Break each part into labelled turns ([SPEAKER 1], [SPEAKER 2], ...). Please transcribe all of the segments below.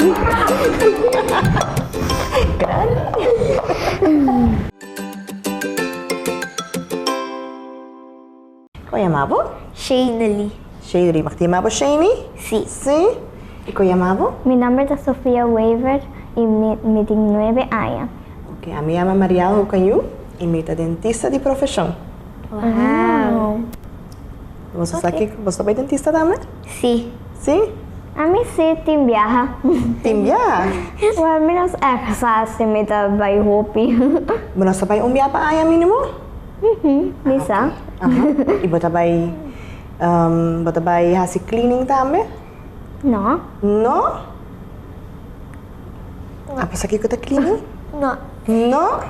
[SPEAKER 1] Grandi. Kon yama bo?
[SPEAKER 2] Shaynely.
[SPEAKER 1] Shaynely. Mag ti yama bo Shayny?
[SPEAKER 2] Si.
[SPEAKER 1] Si? I kon yama bo?
[SPEAKER 3] Mi nomber ta Sofia Wever i mi mi tin nuebe aña.
[SPEAKER 1] Ok, ami yama Marielle Hokanyu i mi ta dentista di profeshon.
[SPEAKER 2] Wow.
[SPEAKER 1] Boso sa kiko? Boso ta bai dentista tambe?
[SPEAKER 2] Si.
[SPEAKER 1] Si?
[SPEAKER 3] Ami si tin biaha.
[SPEAKER 1] Tin biaha?
[SPEAKER 3] Well, mi no sa sa si mi ta bai hopi.
[SPEAKER 1] Bo no sa bai un biaha pa aña minimo?
[SPEAKER 3] Mi sa.
[SPEAKER 1] Aha. I bo ta bai, bo ta bai hasi cleaning tambe?
[SPEAKER 3] No.
[SPEAKER 1] No? Abo sa kiko ta cleaning?
[SPEAKER 2] No.
[SPEAKER 1] No?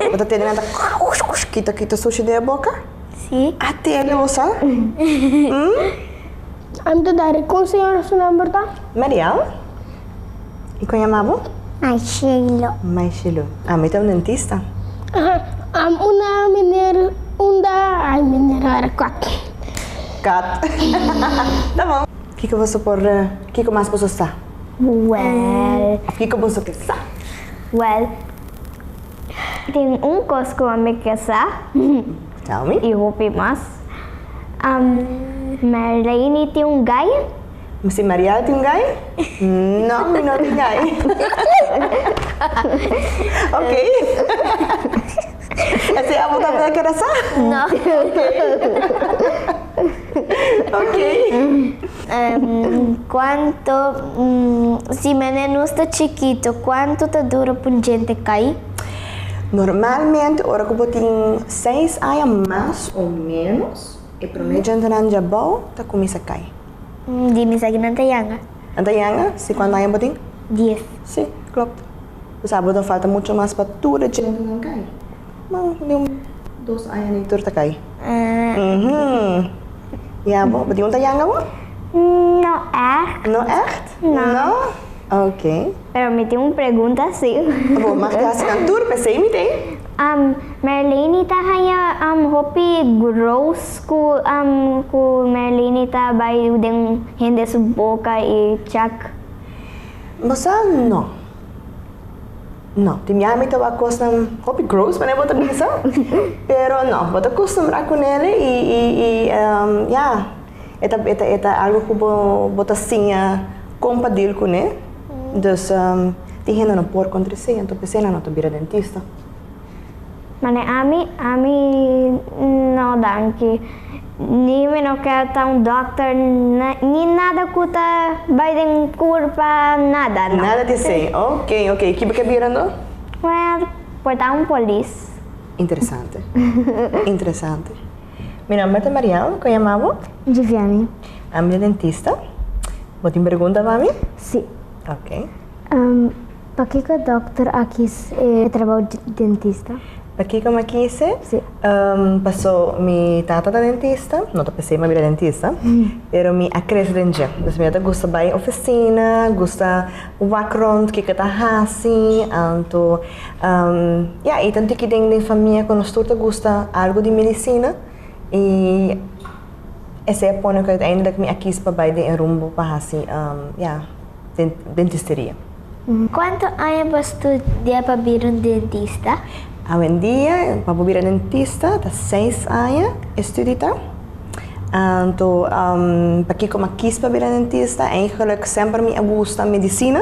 [SPEAKER 1] Bo ta tende nan ta kita kita sushi den e boka?
[SPEAKER 2] Si.
[SPEAKER 1] A tende bo sa?
[SPEAKER 4] Ami ta dari kon señora su nomber ta?
[SPEAKER 1] Mariel. I kon yama bo?
[SPEAKER 2] Maishelo.
[SPEAKER 1] Maishelo. Ami ta un dentista.
[SPEAKER 4] Aha. Am unda meneer unda ay meneer wara kat.
[SPEAKER 1] Kat. Ta bon. Kiko boso por kiko mas boso sa?
[SPEAKER 3] Well.
[SPEAKER 1] Of kiko boso ke sa?
[SPEAKER 3] Well, tin un kos ku ami ke sa.
[SPEAKER 1] Tell me.
[SPEAKER 3] I hopi mas. Marlene tin un gai?
[SPEAKER 1] Si Marielle tin un gai? No, mi no tin gai. Ok. Esei abo tambe a keda sa?
[SPEAKER 2] No.
[SPEAKER 1] Ok.
[SPEAKER 2] Cuanto, si mene nos ta chikito, cuanto ta dura pa un djente cai?
[SPEAKER 1] Normalmente ora cu bo tin seis aña mas o menos, e prome djentenan djabou ta cuminsa cai.
[SPEAKER 2] Di mi sa ki nan ta yanga.
[SPEAKER 1] Nan ta yanga? Si cuanto aña bo tin?
[SPEAKER 2] Dies.
[SPEAKER 1] Si, klopt. Bo sa bo ta falta mucho mas pa tur e djentenan cai. Ma di un dos aña ni tur ta cai. Mhm. Ya bo, bo tin un ta yanga bo?
[SPEAKER 3] No echt.
[SPEAKER 1] No echt?
[SPEAKER 3] No.
[SPEAKER 1] No? Ok.
[SPEAKER 3] Pero mi tin un pregunta si.
[SPEAKER 1] Bo mag di hasi nan tur, p'esei mi tin.
[SPEAKER 3] Merlene ta haña hopi gross ku ku Merlene ta bai den hende su boka i chak.
[SPEAKER 1] Bo sa no. No, tin bia mi ta wak kosnan hopi gross manera bo ta bisa, pero no, bo ta kustumbrá kunele i i i ya, e ta e ta e ta algu ku bo bo ta siña kon pa deal kuné. Dus tin hende no por kontra esei, anto p'esei nan no ta bira dentista.
[SPEAKER 3] Mane ami, ami no danki. Ni mi no ke ta un dokter, ni nada ku ta bai den kurpa, nada no.
[SPEAKER 1] Nada di esei, ok, ok. Ki bo ke bira anto?
[SPEAKER 3] Well, por ta un polis.
[SPEAKER 1] Interesante, interesante. Mi nomber ta Mariel, kon yama bo?
[SPEAKER 3] Giviani.
[SPEAKER 1] Ami ta dentista. Bo tin pregunta pa mi?
[SPEAKER 3] Si.
[SPEAKER 1] Ok.
[SPEAKER 3] Pakiko dokter a kis e trabou di dentista?
[SPEAKER 1] Pakiko mi a kise?
[SPEAKER 3] Si.
[SPEAKER 1] Paso mi tata ta dentista, no ta pesey mi a bira dentista, pero mi a krese den dje. Dus mi ta gusta bai ofisina, gusta wak rond kiko ta hasi, anto ya, i tantu ki den famia ku nos tur ta gusta algu di medisina i esei a pone ku uiteindelijk mi a kis pa bai den e rumbo pa hasi ya. dentisteria.
[SPEAKER 2] Cuanto aña bo studia pa bira un dentista?
[SPEAKER 1] Awendia pa bo bira dentista ta seis aña e studi ta. Anto pakiko mi a kis pa bira dentista? Eigenlijk semper mi a gusta medicina.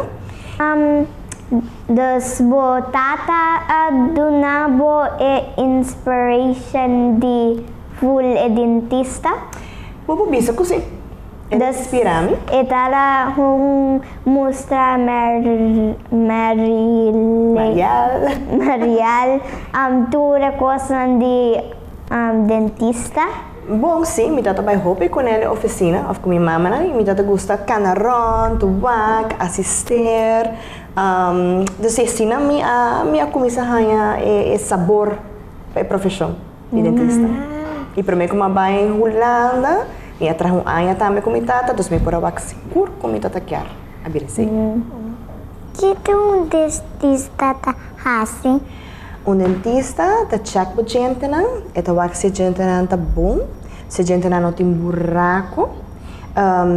[SPEAKER 3] Dus bo tata a duna bo e inspiration di full e dentista?
[SPEAKER 1] Bo por bisa cu si. E ta inspirá mi.
[SPEAKER 3] E ta la un mustra
[SPEAKER 1] Marial.
[SPEAKER 3] Marial tur e kosnan di dentista.
[SPEAKER 1] Bon, sí, mi tata bai hopi kuné den ofisina òf ku mi mamanan i mi tata gusta kana rònt, wak, asister. Dus asina mi a mi a kuminsá haña e sabor pa e profeshon. di dentista. I promé ku mi a bai Hulanda, mi a traha un aña tambe ku mi tata, dus mi por a wak sigur ku mi tata kier a bira esei.
[SPEAKER 2] Kiko un dentista ta hasi?
[SPEAKER 1] Un dentista ta chèk bo djentenan, e ta wak si e djentenan ta bon, si e djentenan no tin buraku,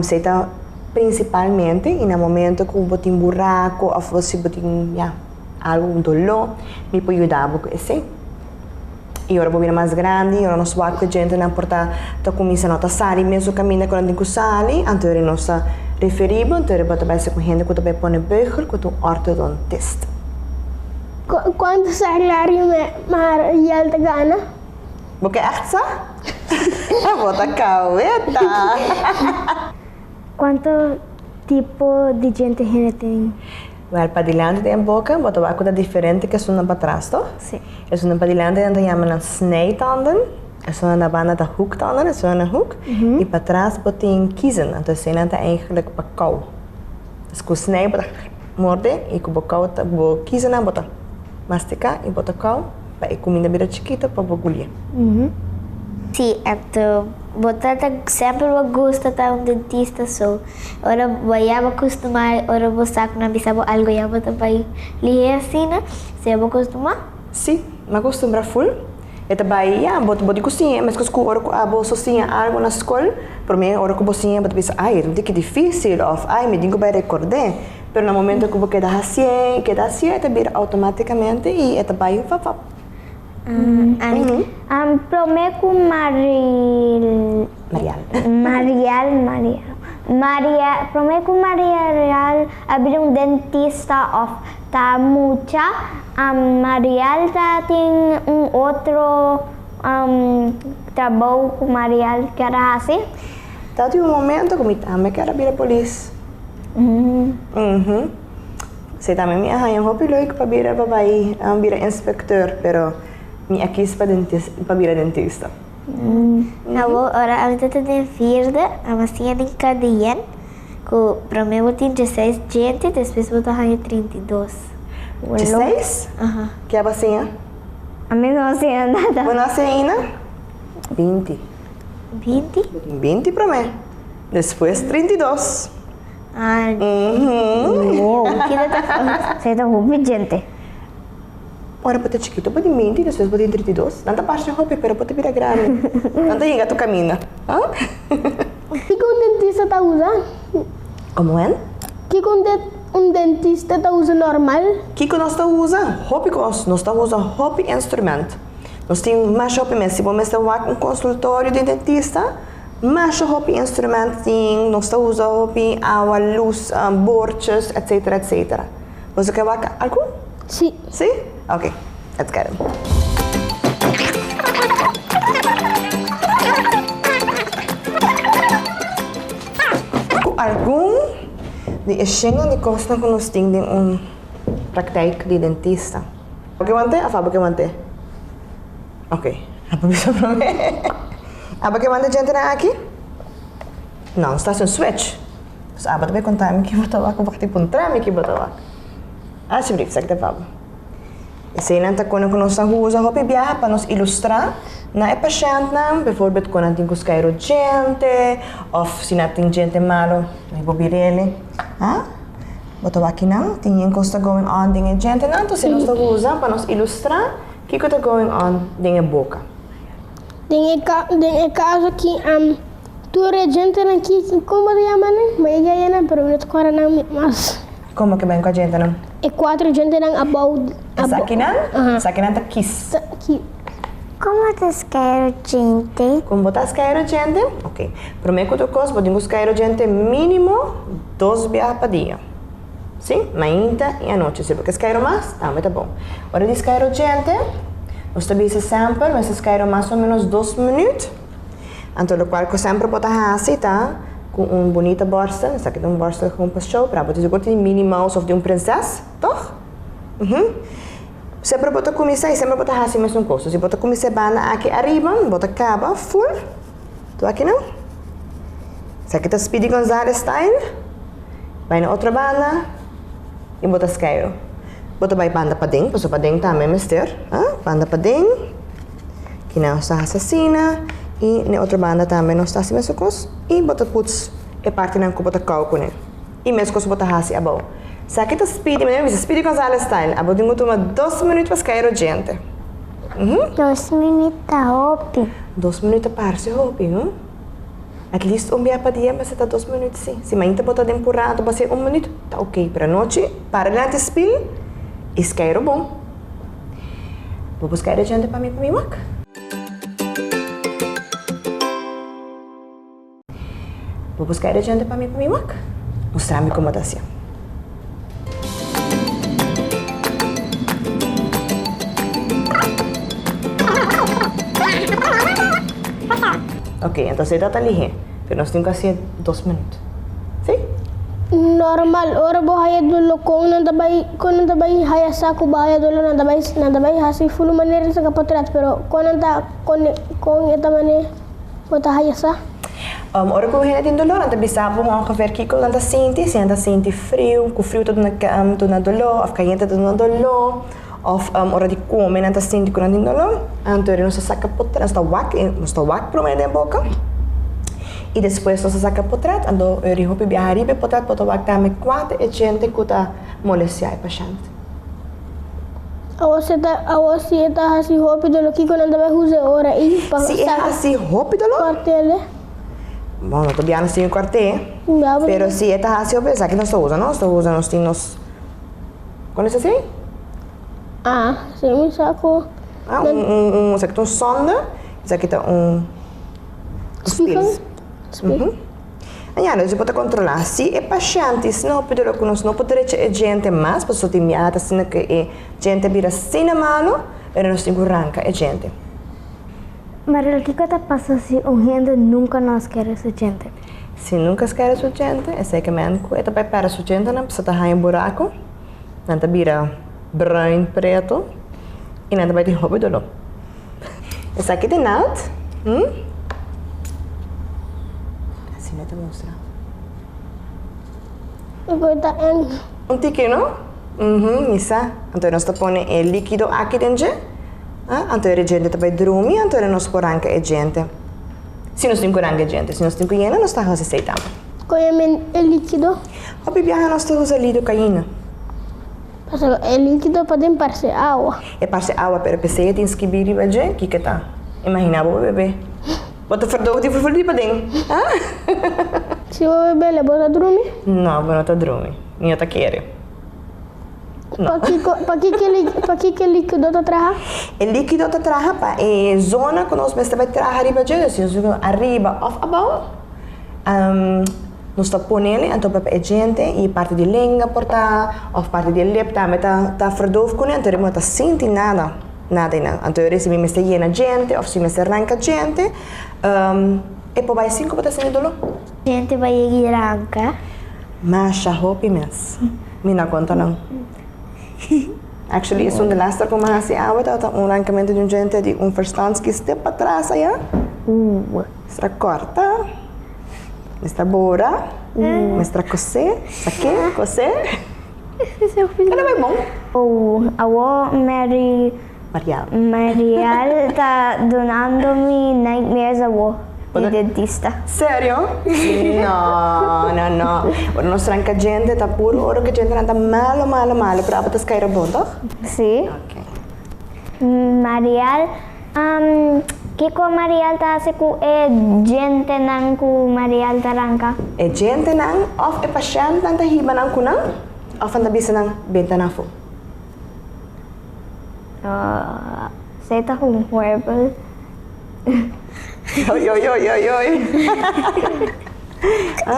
[SPEAKER 1] si e ta. Principalmente y na momento cu bo tin buraco of si bo tin ya algo un dolor mi por yuda bo cu esey. Y ora bo bira mas grandi ora nos wak cu e djentenan por ta ta cuminsa no ta sali mesun caminda cu nan tin cu sali anto ora nos ta referi bo anto ora bo ta bay ser cu hende cu ta bay pone beugel cu ta un orthodontist.
[SPEAKER 4] Cuanto salario Mariel ta gana?
[SPEAKER 1] Bo ke echt sa? Bo ta kaweta!
[SPEAKER 3] Kuantu tipo di djente hende tin?
[SPEAKER 1] Wèl, padilanti den boka bo ta wak ku ta diferente ku esunnan patras, toh?
[SPEAKER 3] Sí.
[SPEAKER 1] Esunnan padilanti nan ta yama nan snijtanden, esunnan na banda ta hoektanden, esunnan na hoek, i patras bo tin kiezen, anto eseinan ta eigenlijk pa kou. Dus ku snij bo ta morde i ku bo kou ta bo kiezennan bo ta mastiká i bo ta kou pa e kuminda bira chikito pa bo gulié.
[SPEAKER 2] Sí, anto bo tata semper bo gusta ta un dentista so ora bo ya bo custuma ora bo sa cu nan bisa bo algo ya bo ta bay lihe asina so ya bo custuma?
[SPEAKER 1] Sí, mi a custumbra full. E ta bay ya bo bo di cu siña mescos cu ora cu abo so siña algo na scol prome ora cu bo siña bo ta bisa ay e ta un tiki dificil of ay mi tin cu bay record'e pero na momento cu bo keda haci'e y keda haci'e e ta bira automaticamente y e ta bay fap fap.
[SPEAKER 3] Am prome ku Maril.
[SPEAKER 1] Marial.
[SPEAKER 3] Marial, Marial. Maria, prome ku Maria Real a bira un dentista of ta mucha, am Marial ta tin un otro trabou ku Marial kier a hasi.
[SPEAKER 1] Ta tin un momento ku mi tambe kier a bira polis. Mhm. Si tambe mi a haña hopi leuk pa bira pa bai bira inspecteur pero mi a kis pa dentis pa bira dentista.
[SPEAKER 2] Abo ora ami ta ta den vierde ami a siña den Kadien ku prome bo tin dieseis djente despues bo ta haña 32.
[SPEAKER 1] Dieseis?
[SPEAKER 2] Aha.
[SPEAKER 1] Ke abo a siña?
[SPEAKER 3] Ami no a siña nada.
[SPEAKER 1] Bo no a siña ainda? 20.
[SPEAKER 2] 20?
[SPEAKER 1] Bo tin 20 prome despues 32.
[SPEAKER 3] Esei ta hopi djente.
[SPEAKER 1] Ora bo ta chikito bo tin 20 despues bo tin 32. Nan ta parse hopi pero bo ta bira grandi. Nan ta yega tu kaminda.
[SPEAKER 4] Kiko un dentista ta usa?
[SPEAKER 1] Komo en?
[SPEAKER 4] Kiko un dentista ta usa normal?
[SPEAKER 1] Kiko nos ta usa? Hopi kos. Nos ta usa hopi instrument. Nos tin masha hopi mes. Si bo mester wak un konsultorio di dentista. Masha hopi instrument tin, nos ta usa hopi awa, luz, borches, etcetera, etcetera. Boso ke wak algun?
[SPEAKER 4] Si.
[SPEAKER 1] Si? Ok, let's get it. Ku algun di e shennan di kosnan ku nos tin den un praktijk di dentista. Bo ke want'é òf abo ke want'é? Ok, abo bisa promé. Abo ke manda djentenan aki? No, nos ta hasi un switch. Dus abo ta bai konta mi ki bo ta wak, bo ta puntra mi ki bo ta wak. Alsjeblieft, sa ki ta pa bo. Eseinan ta kone ku nos ta usa hopi biaha pa nos ilustrá na e pashèntnan, bijvoorbeeld kon nan tin ku skeiru djente, òf si nan tin djente malu, mi por bir'é. Ha? Bo ta wak kinan? Tin yen kos ta going on den e djentenan, entonces nos ta usa pa nos ilustrá Kiko ta going on den e boka?
[SPEAKER 4] Den e den e kaso aki tur e djentenan ki komo ta yama nan? Mi a yaya nan pero mi no ta kòrda nan mas.
[SPEAKER 1] Komo ke ben ku a djentenan?
[SPEAKER 4] E kuater djentenan abou.
[SPEAKER 1] Esakinan? Esakinan ta kis.
[SPEAKER 4] Ki.
[SPEAKER 2] Komo ta skeiru djente?
[SPEAKER 1] Kon bo ta skeiru djente? Ok. Promé ku tur kos bo tin ku skeiru djente mínimo dos biaha pa dia. Sí, mainta i anochi. Si bo ke skeiru mas, tambe ta bon. Ora di skeiru djente, nos ta bisa semper mester skeiru mas o menos dos minuut. Anto lokual ku semper bo ta hasi ta ku un bunita bòrstel, esaki ta un bòrstel gewoon pa show, pero abo ta sigur tin Minnie Mouse òf di un prinses, tòg? Uhum. Semper bo ta kuminsá i semper bo ta hasi mesun kos. Si bo ta kuminsá e banda aki ariba, bo ta kaba ful. Tu aki no? Esaki ta Speedy Gonzales style. Bai na otro banda i bo ta skeiru. Bo ta bai banda paden, pasobra paden tambe mester. Ha? Banda paden. Kina nos ta hasi asina. I na e otro banda tambe nos ta hasi mesun kos. I bo ta puts e partinan ku bo ta kou kuné. I meskos bo ta hasi abou. Esaki ta Speedy, mi bisa Speedy Gonzales style. Abo tin ku tuma dos minuut pa skeiru djente.
[SPEAKER 2] Dos minuut ta hopi.
[SPEAKER 1] Dos minuut ta parse hopi, no? At least un bia pa dia mester ta 2 minuut si. Si mainta bo ta den purá anto bo hasi un minuut, ta ok. Pero anochi, para dilanti spil i skeiru bon. Bo por skeiru djente pa mi pa mi wak? Bo por skeiru djente pa mi pa mi wak? Mustra mi komo ta hasié. Ok, entonces e ta lihé, pero nos tin ku hasié 2 minuut. Sí?
[SPEAKER 4] Normal, ora bo haya dolo kon nan ta bai kon nan ta bai haya sa ku bo haya dolo nan ta bai nan ta bai hasi fulu manera di saka potret pero kon nan ta kon kon e ta mane bo ta haya sa.
[SPEAKER 1] Ora ku hende tin doló nan ta bisa bo ongeveer kiko nan ta sinti, si nan ta sinti friu, ku friu ta duna duna doló òf kayente ta duna doló òf ora di kome nan ta sinti ku nan tin doló, anto nos ta saka potret, nos ta wak, nos ta wak promé den boka i despues nos ta saka potret, anto ora hopi biaha riba e potret bo ta wak tambe kua ta e djente ku ta molestiá e pashènt.
[SPEAKER 4] Awor si e ta awor si e ta hasi hopi doló kiko nan ta bai usa e ora ei pa
[SPEAKER 1] Si e hasi hopi doló?
[SPEAKER 4] Kòrt'el.
[SPEAKER 1] Bon, no ta bia nos tin kòrt'é, pero si e ta hasi hopi esaki nos ta usa no, nos ta usa nos tin nos Kono esei?
[SPEAKER 4] Ah, si mi sa ku.
[SPEAKER 1] Ah, un un un esaki ta un sonde, esaki ta un
[SPEAKER 4] Spiegel. Spiegel.
[SPEAKER 1] Ya, nos bo ta kontrolá si e pashènt i si no hopi doló ku nos no por drecha e djente mas, pasobra tin biaha ta asina ku e djente a bira asina malu, pero nos tin ku ranka e djente.
[SPEAKER 3] Mariel, kiko ta pasa si un hende nunka no a skere su djente?
[SPEAKER 1] Si nunka skere su djente, esei ke men ku e ta bai pèrdè su djentenan pasobra ta haña buraku, nan ta bira bruin pretu i nan ta bai tin hopi doló. Esaki ta naald. Hm? Asina ta mustra.
[SPEAKER 4] E ta eng.
[SPEAKER 1] Un tiki, no? Mhm, mi sa. Anto nos ta pone e likido aki den dje. Ah, anto e djente ta bai drumi, anto nos por ranka e djente. Si nos tin ku ranka e djente, si nos tin ku yena, nos ta hasi esei tambe.
[SPEAKER 4] Kon e men e likido?
[SPEAKER 1] Hopi biaha nos ta usa lidocaïna.
[SPEAKER 4] Pasobra e likido paden parse awa.
[SPEAKER 1] E parse awa, pero p'esei e tin skibí riba dje, kiko ta? Imaginá bo bebé. Bo ta ferdó di fuful di paden, ha?
[SPEAKER 4] Si bo bebé le bo ta drumi?
[SPEAKER 1] No, bo no ta drumi. Mi no ta kere. No.
[SPEAKER 4] Pakiko, pakiko e pakiko e likido ta traha?
[SPEAKER 1] E likido ta traha pa e zona ku nos mester bai traha riba dje, dus si nos ariba òf abou, Nos ta ponele anto pa e djente i parti di lenga por ta of parti di e lip tambe ta ta verdoof kuné anto no ta sinti nada nada einan anto e si mi mester yena djente of si mi mester ranka djente e por bai sin ku bo ta sinti doló.
[SPEAKER 2] Djente bai yegi ranka.
[SPEAKER 1] Masha hopi mes mi na konta nan actually esun di laster ku mi a hasi awe tabata un rankamentu di un djente di un verstandskies te patras aya. Mester a kòrta, mester a bora, mester a kosé, sa ke, kosé. E ta bai bon.
[SPEAKER 3] Oh, awor Mary.
[SPEAKER 1] Marial.
[SPEAKER 3] Marial ta dunando mi nightmares awor di dentista.
[SPEAKER 1] Serio? No, no, no. Ora nos tranka djente ta puru ora ku djentenan ta malo, malo, malo, pero abo ta skaira bon, tòg?
[SPEAKER 3] Si.
[SPEAKER 1] Ok.
[SPEAKER 3] Marial, Kiko Marial ta hasi ku e djentenan ku Marial ta ranka?
[SPEAKER 1] E djentenan òf e pashèntnan ta hiba nan ku nan òf nan ta bisa nan benta nan afó?
[SPEAKER 3] Esei ta un horrible.
[SPEAKER 1] Oi, oi, oi, oi, oi.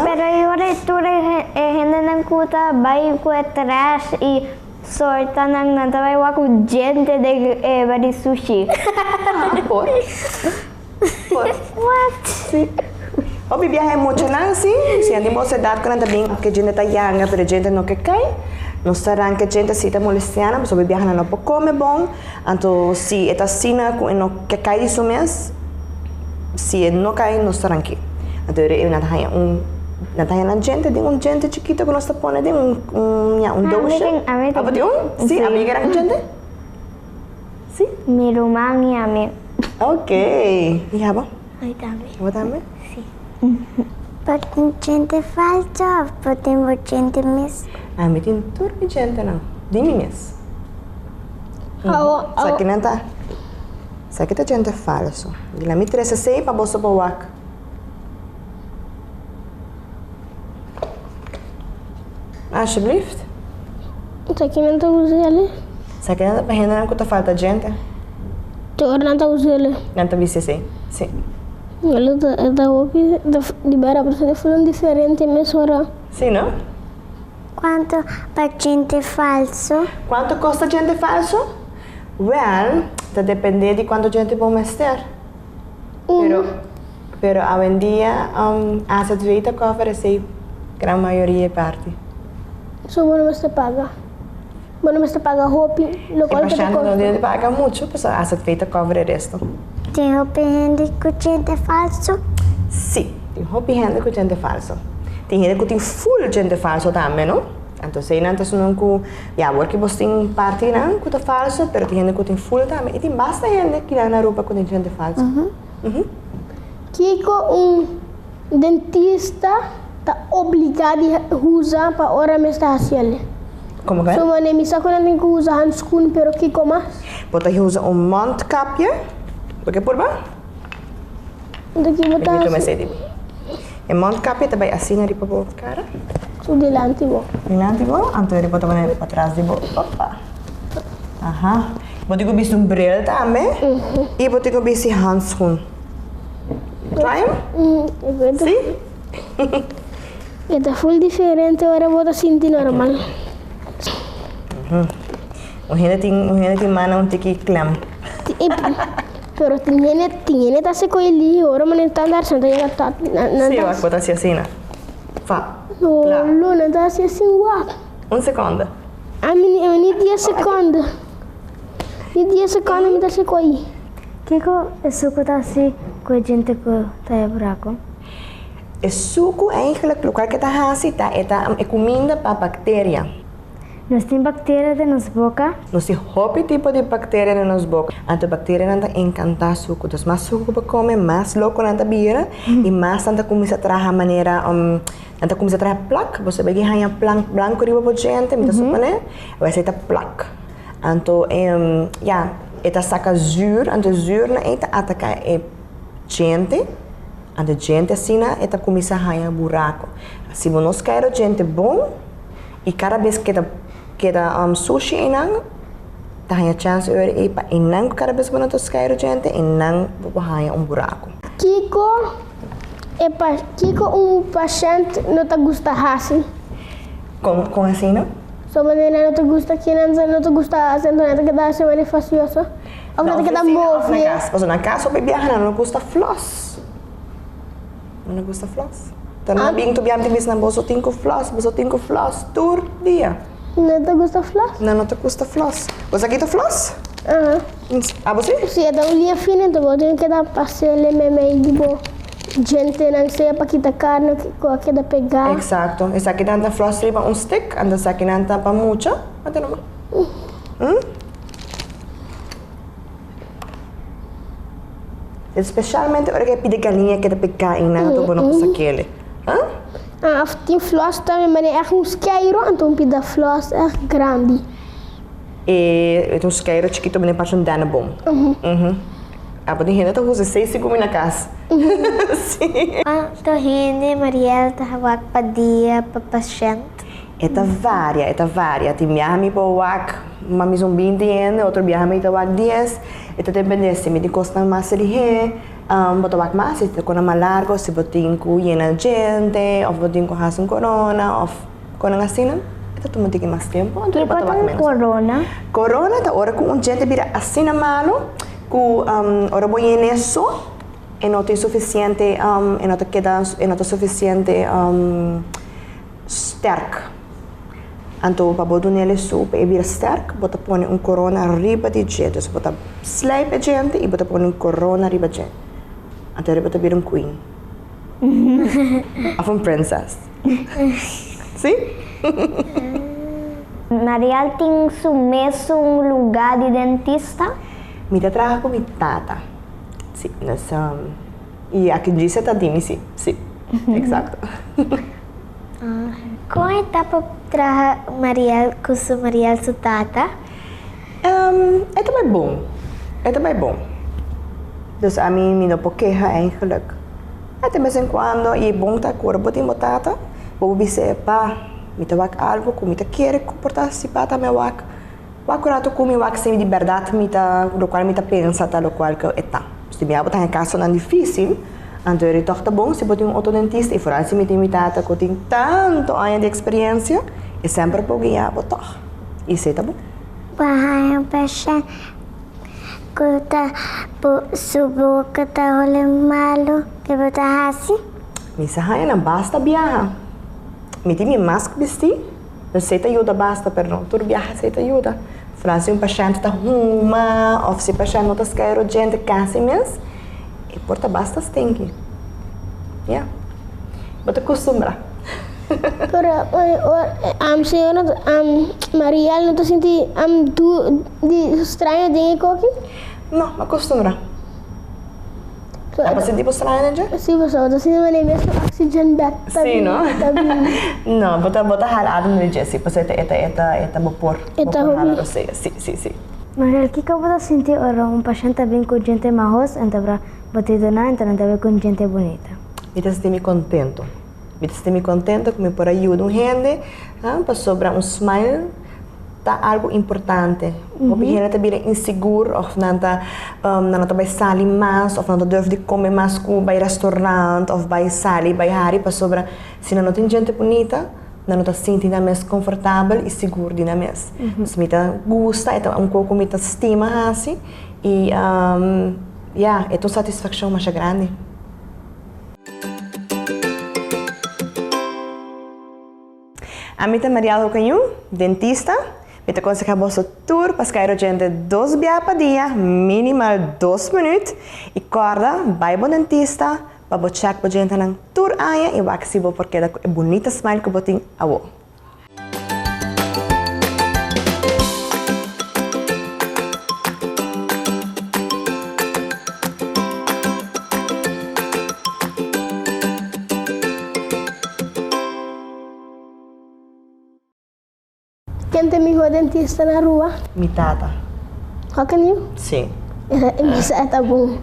[SPEAKER 3] Pero e ora tur e hendenan ku ta bai ku e trash i Sorta nan nan ta bai wak ku djente den e bar di sushi.
[SPEAKER 1] Por. Por.
[SPEAKER 3] What?
[SPEAKER 1] Si. Hopi biaha e muchanan si, si nan tin bo edat ku nan ta bin ke djente ta yanga pero e djente no ke kai, nos ta ranka e djente si ta molestia nan pasobra hopi biaha nan no por kome bon, anto si e ta asina ku e no ke kai di su mes, si e no kai nos ta rank'é. Anto e nan ta haña un nan ta haña nan djente den un djente chikito ku nos ta pone den un un ya un doosje. Abo tin un? Si, abo yega nan djente? Si?
[SPEAKER 3] Mi ruman i ami.
[SPEAKER 1] Ok. I abo?
[SPEAKER 2] Mi tambe.
[SPEAKER 1] Abo tambe?
[SPEAKER 2] Si. Bo tin djente falso of bo tin bo djente mes?
[SPEAKER 1] Ami tin tur mi djentenan di mi mes. Sa kinan ta? Esaki ta djente falso. Di la mi trese esei pa boso por wak. Alsjeblieft.
[SPEAKER 4] Esaki nan ta usa ele.
[SPEAKER 1] Esaki nan ta pa hendenan ku ta falta djente.
[SPEAKER 4] Te ora nan ta usa ele.
[SPEAKER 1] Nan ta bisti así, sí.
[SPEAKER 4] Ele ta e ta hopi di bera pero ta full diferente mesora.
[SPEAKER 1] Sí, no?
[SPEAKER 2] Kuantu pa djente falso?
[SPEAKER 1] Kuantu kosta djente falso? Wèl, ta dependé di kuantu djente bo mester. Pero, pero awendia AZV ta cover esei gran mayoria e parti.
[SPEAKER 4] So bo no mester paga? Bo no mester paga hopi, lokual
[SPEAKER 1] E
[SPEAKER 4] ku ta
[SPEAKER 1] pashènt no
[SPEAKER 4] kosta?
[SPEAKER 1] debe paga muchu, pasobra AZV ta cover e resto.
[SPEAKER 2] Tin hopi hende ku djente falso?
[SPEAKER 1] Sí, tin hopi hende ku djente falso. Tin hende ku tin full djente falso tambe, no? Anto eseinan ta esunnan ku, ya, awor ki bos tin partinan ku ta falso, pero tin hende ku tin full tambe. I tin basta hende kinan na Aruba ku tin djente falso.
[SPEAKER 4] Kiko un dentista ta obligá di usa pa ora mes ta hasi el?
[SPEAKER 1] Komo ke?
[SPEAKER 4] So manera mi sa ku nan tin ku usa handskun, pero kiko mas?
[SPEAKER 1] Bo ta usa un mondkapje. Bo ke purba?
[SPEAKER 4] Anto ki bo ta hasi?
[SPEAKER 1] E mondkapje ta bai asina riba bo kara.
[SPEAKER 4] Su dilanti bo.
[SPEAKER 1] Dilanti bo, anto riba ta pone patras di bo. Opa. Aha. Bo tin ku bisti un bril tambe i bo tin ku bisti handschoen. Try 'em? Si?
[SPEAKER 4] E ta full diferente ora bo ta sinti normal.
[SPEAKER 1] Un hende tin, un hende tin mana un tiki klem.
[SPEAKER 4] Pero tin hende, tin hende ta hasi koe lihe ora manera ta andar nan ta yega ta nan
[SPEAKER 1] Sí,
[SPEAKER 4] ta
[SPEAKER 1] wak bo ta hasi asina. Fa.
[SPEAKER 4] No,
[SPEAKER 1] Kla.
[SPEAKER 4] no, nan ta hasi asin wak.
[SPEAKER 1] Un sekonde.
[SPEAKER 4] Ami ni ni dies sekonde. Ni dies sekonde mi ta hasi koe.
[SPEAKER 3] Kiko e suku ta hasi ku e djente ku ta e buraku?
[SPEAKER 1] E suku eigenlijk lokual ke ta hasi ta e ta e kuminda pa bakteria.
[SPEAKER 3] Nos tin bakteria den nos boka?
[SPEAKER 1] Nos tin hopi tipo di bakteria den nos boka. Anto bakterianan ta enkantá suku. Dus mas suku ku bo kome, mas loko nan ta bira i mas nan ta kuminsá traha manera nan ta kuminsá traha plak. Bo sabe di haña plak blanku riba bo djente, mi ta suponé. Awor esei ta plak. Anto ya, e ta saka zür, anto e zürnan ei ta ataká e djente. Anto djente asina e ta kuminsá haña buraku. Si bo no skeiru djente bon, I kada bes keda keda sushi einan ta haña chèns ora ei pa einan ku kada bes bo no ta skeiru djente einan bo por haña un buraku.
[SPEAKER 4] Kiko e pa kiko un pashènt no ta gusta hasi?
[SPEAKER 1] Kon kon asina?
[SPEAKER 4] So manera nan no ta gusta kinan no ta gusta hasi anto nan ta keda hasi manera fastioso òf nan ta keda
[SPEAKER 1] Na
[SPEAKER 4] move?
[SPEAKER 1] kas pasobra na kas hopi biaha nan no gusta flòs. Nan no gusta flòs. Ta nan bin tu bianti bisa nan boso tin ku flòs, boso tin ku flòs tur dia.
[SPEAKER 4] Nan ta gusta flòs?
[SPEAKER 1] Nan no ta gusta flòs. Bo sa kita flòs?
[SPEAKER 4] Aha.
[SPEAKER 1] Abo si?
[SPEAKER 4] Si e ta un lia fini enton bo tin keda pas'e meimei di bo djentenan sea pa kita karni ku a keda pegá.
[SPEAKER 1] Eksakto. Esaki nan ta flòs riba un stik, anto esaki nan ta pa mucha. Mate numa. Especialmente ora ku e pida galiña keda pegá i nan anto bo no por sak'el.
[SPEAKER 4] Ah, of tin flos tambe, manera ègt un skeiro, anto un pida flos ègt grandi.
[SPEAKER 1] E ta un skeiro chikito manera parse un denneboom. Abo tin hende ta usa esei segun mi na kas. Si.
[SPEAKER 2] Kuantu hende Mariel ta wak pa dia pa pashènt?
[SPEAKER 1] E ta varia, e ta varia. Tin biaha mi por wak mami un binti hende, otro biaha mi ta wak dies. E ta depende si mi tin kosnan mas lihé, bo ta wak mas, si tin kosnan mas largo, si bo tin ku yena djente òf bo tin ku hasi un korona òf kosnan asina, e ta tuma un tiki mas tempu, anto bo ta wak ménos.
[SPEAKER 3] Kiko ta un korona?
[SPEAKER 1] Korona ta ora ku un djente bira asina malu ku ora bo yena so e no tin sufisiente, e no ta keda, e no ta sufisiente sterk. Anto pa bo dun'el e su pa e bira sterk, bo ta pone un korona riba di dje. Dus bo ta slijp e djente i bo ta pone un korona riba dje. Anto bo ta bira un queen. Of un princess. Si?
[SPEAKER 3] Marial tin su mesun lugá di dentista?
[SPEAKER 1] Mi ta traha ku mi tata. Si, dus i aki djis e ta di mi si. Si, eksakto.
[SPEAKER 2] Kon e ta pa traha Mariel ku su Mariel su tata?
[SPEAKER 1] E ta bai bon. E ta bai bon. Dus ami mi no por keha eigenlijk. E de bes en kuando i e bon ta ku ora bo tin bo tata, bo por bis'é, Pa, Mi ta wak algu ku mi ta kere ku por ta hasi pa ta mi a wak. Wak un ratu ku mi wak si di bèrdat mi ta lokual mi ta pensa ta lokual ku e ta. Si mi abo ta haña kasonan difísil, anto e tòg ta bon si bo tin un otro dentista i foral si mi tin mi tata ku tin tantu aña di eksperensia, e semper por guia bo tòg. I esei ta bon.
[SPEAKER 2] Bo a haña un pashènt ku ta su boka ta hole malu, ke bo ta hasi?
[SPEAKER 1] Mi sa haña nan basta biaha. Mi tin mi mask bistí, esei ta yuda basta, pero no tur biaha esei ta yuda. Foral si un pashènt ta huma òf si pashènt no ta skeiru djente kasi mes, e por ta basta stinky. Ya. Bo ta kustumbrá.
[SPEAKER 4] Pero am señor no am Mariel no ta sinti am du di straño den e koki?
[SPEAKER 1] No, mi a kustumbrá. Abo sinti bo straño den dje?
[SPEAKER 4] Si, pasobra bo ta sinti manera mes un oxygen bek ta
[SPEAKER 1] Sí, no?
[SPEAKER 4] ta bini.
[SPEAKER 1] No, bo ta bo ta hala adem den dje, si, pasobra e ta e ta e ta bo por
[SPEAKER 4] E
[SPEAKER 1] bo
[SPEAKER 4] ta
[SPEAKER 1] por hala
[SPEAKER 4] hopi.
[SPEAKER 1] rosea, si, si, si.
[SPEAKER 3] Mariel, kiko bo ta sinti ora un pashent ta bin ku djente mahos en ta bra bo ta yuda nan ta bin ku un djente bunita?
[SPEAKER 1] Mi ta sinti mi kontento. Mi ta sinti mi kontento ku mi por a yuda un hende, pasobra un smile ta algu importante. Hopi hende ta bira insigur òf nan ta nan no ta bai sali mas òf nan no ta durf di kome mas ku bai restaurant òf bai sali bai hari pasobra si nan no tin djente bunita nan no ta sinti nan mes konfortabel i sigur di nan mes. Dus mi ta gusta e ta un kos ku mi ta stima hasi i ya e ta un satisfakshon masha grandi. Ami ta Mariel Hocañu, dentista. Mi ta konsehá boso tur pa skai djente dos bia pa dia, minimal dos minüt. I kòrda, bai bo dentista pa bo chèk bo djentenan tur aña i wak si bo por keda ku e bunita smile ku bo tin awo.
[SPEAKER 4] Ken ta e mihó dentista na Aruba?
[SPEAKER 1] Mi tata.
[SPEAKER 4] How can you?
[SPEAKER 1] Sí.
[SPEAKER 4] E misa ta bon.